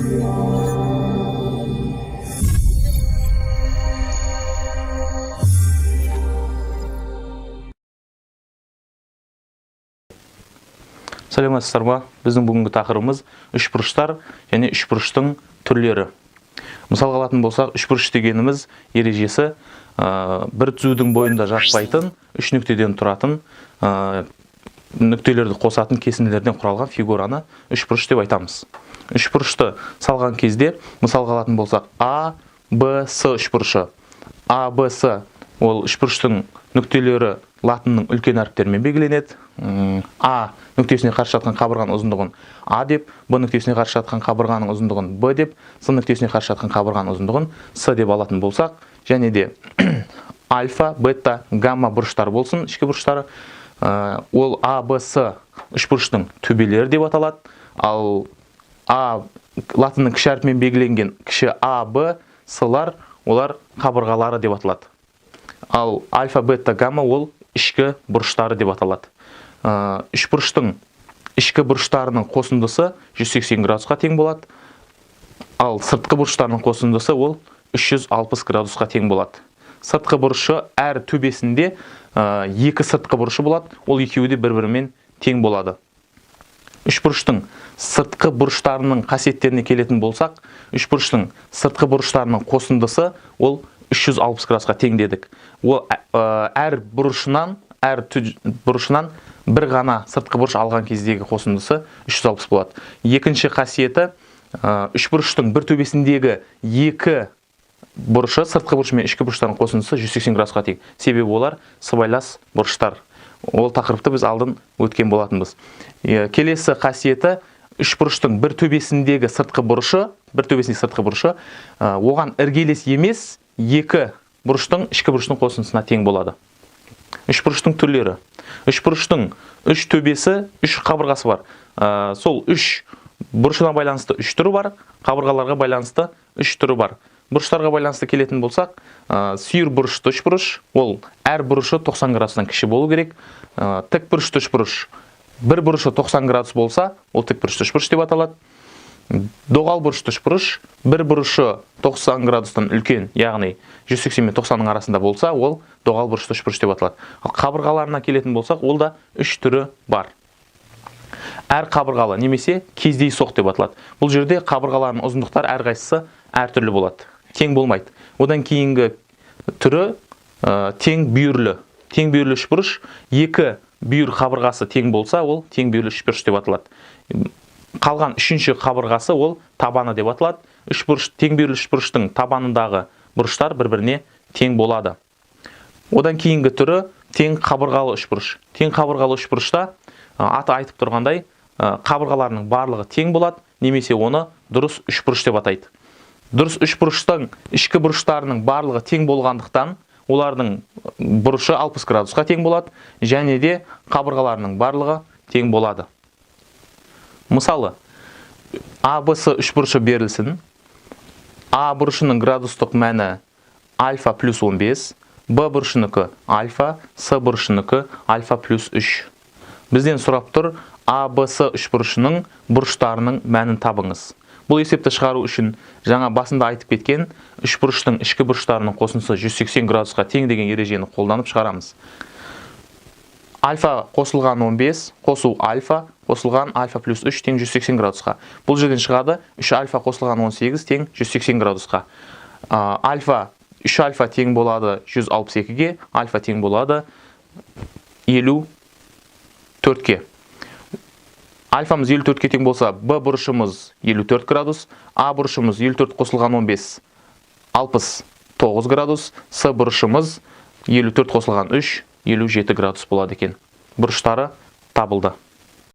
Сәлеметсіздер ма? Біздің бүгінгі тақырыбымыз үшбұрыштар және үшбұрыштың түрлері. Мысалға алатын болсақ, үшбұрыш дегеніміз ережесі бір түзудің бойында жатпайтын үш нүктеден тұратын, нүктелерді қосатын кесінділерден құралған фигураны үшбұрыш деп айтамыз. Үшбұрышты салған кезде, мысалға алатын болсақ, А, Б, С үшбұрышы. А, Б, С ол үшбұрыштың нүктелері латынның үлкен әріптерімен белгіленеді. А нүктесіне қарсы жатқан қабырғаның ұзындығын А деп, Б нүктесіне қарсы жатқан қабырғаның ұзындығын Б деп, С нүктесіне қарсы жатқан қабырғаның ұзындығын С деп алатын болсақ, және де альфа, бета, гамма бұрыштары болсын, ішкі бұрыштары. Ол А, Б, С үшбұрыштың төбелері деп аталады. Ал А латынның кіші әрпімен белгіленген кіші А, Б, С-лар олар қабырғалары деп аталады. Ал альфа, бета, гамма ол ішкі бұрыштары деп аталады. Үшбұрыштың ішкі бұрыштарының қосындысы 180 градусқа тең болады. Ал сыртқы бұрыштарының қосындысы ол 360 градусқа тең болады. Сыртқы бұрышы әр төбесінде екі сыртқы бұрышы болады. Ол екеуі де бір-бірімен тең болады. Үшбұрыштың сыртқы бұрыштарының қасиеттеріне келетін болсақ, үшбұрыштың сыртқы бұрыштарының қосындысы ол 360 градусқа тең дедік. Ол әр бұрышынан, әр бұрышынан бір ғана сыртқы бұрыш алған кездегі қосындысы 360 болады. Екінші қасиеті, үшбұрыштың бір төбесіндегі екі бұрышы, сыртқы бұрыш мен ішкі бұрыштардың қосындысы 180 градусқа тең. Себебі олар сыбайлас бұрыштар. Ол тақырыпты біз алдын өткен болатынбыз. Келесі қасиеті, үшбұрыштың бір төбесіндегі сыртқы бұрышы, бір төбесіндегі сыртқы бұрышы, оған іргелес емес екі бұрыштың ішкі бұрыштың қосындысына тең болады. Үшбұрыштың түрлері. Үшбұрыштың үш төбесі, үш қабырғасы бар. Сол үш бұрышына байланысты үш түрі бар, қабырғаларға байланысты үш түрі бар. Бұрыштарға байланысты келетін болсақ, сүйір бұрышты үшбұрыш, ол әр бұрышы 90 градустан кіші болу керек. Тік бұрышты үшбұрыш, бір бұрышы 90 градус болса, ол тік бұрышты үшбұрыш деп аталады. Доғал бұрышты үшбұрыш, бір бұрышы 90 градустан үлкен, яғни 180 мен 90-ның арасында болса, ол доғал бұрышты үшбұрыш деп аталады. Ал қабырғаларына келетін болсақ, ол да үш түрі бар. Әр қабырғалы немесе кездейсоқ деп аталады. Бұл жерде қабырғаларының ұзындықтары әрқайсысы әртүрлі болады, тең болмайды. Одан кейінгі түрі, тең бүйірлі. Тең бүйірлі үшбұрыш, екі бүйір қабырғасы тең болса, ол тең бүйірлі үшбұрыш деп аталады. Қалған үшінші қабырғасы ол табаны деп аталады. Үшбұрыш, тең бүйірлі үшбұрыштың табанындағы бұрыштар бір-біріне тең болады. Одан кейінгі түрі тең қабырғалы үшбұрыш. Тең қабырғалы үшбұрышта, аты айтып тұрғандай, қабырғаларының барлығы тең болады, немесе оны дұрыс үшбұрыш деп атайды. Дұрыс үшбұрыштың ішкі бұрыштарының барлығы тең болғандықтан, олардың бұрышы 60 градусқа тең болады, және де қабырғаларының барлығы тең болады. Мысалы, А, Б, С үшбұрышы берілсін. А бұрышының градустық мәні альфа плюс 15, Б бұрышынікі альфа, С бұрышынікі альфа плюс 3. Бізден сұрап тұр, А, Б, С үшбұрышының бұрыштарының мәнін табыңыз. Бұл есепті шығару үшін жаңа басында айтып кеткен үшбұрыштың ішкі бұрыштарының қосындысы 180 градусқа тең деген ережені қолданып шығарамыз. Альфа қосылған 15, қосу альфа, қосылған альфа плюс 3 тең 180 градусқа. Бұл жерден шығады 3 альфа қосылған 18 тең 180 градусқа. Альфа, 3 альфа тең болады 162-ге, альфа тең болады 54-ке. Альфамыз 54-ке тең болса, Б бұрышымыз 54 градус, А бұрышымыз 54 қосылған 15, 69 градус, С бұрышымыз 54 қосылған 3, 57 градус болады екен. Бұрыштары табылды.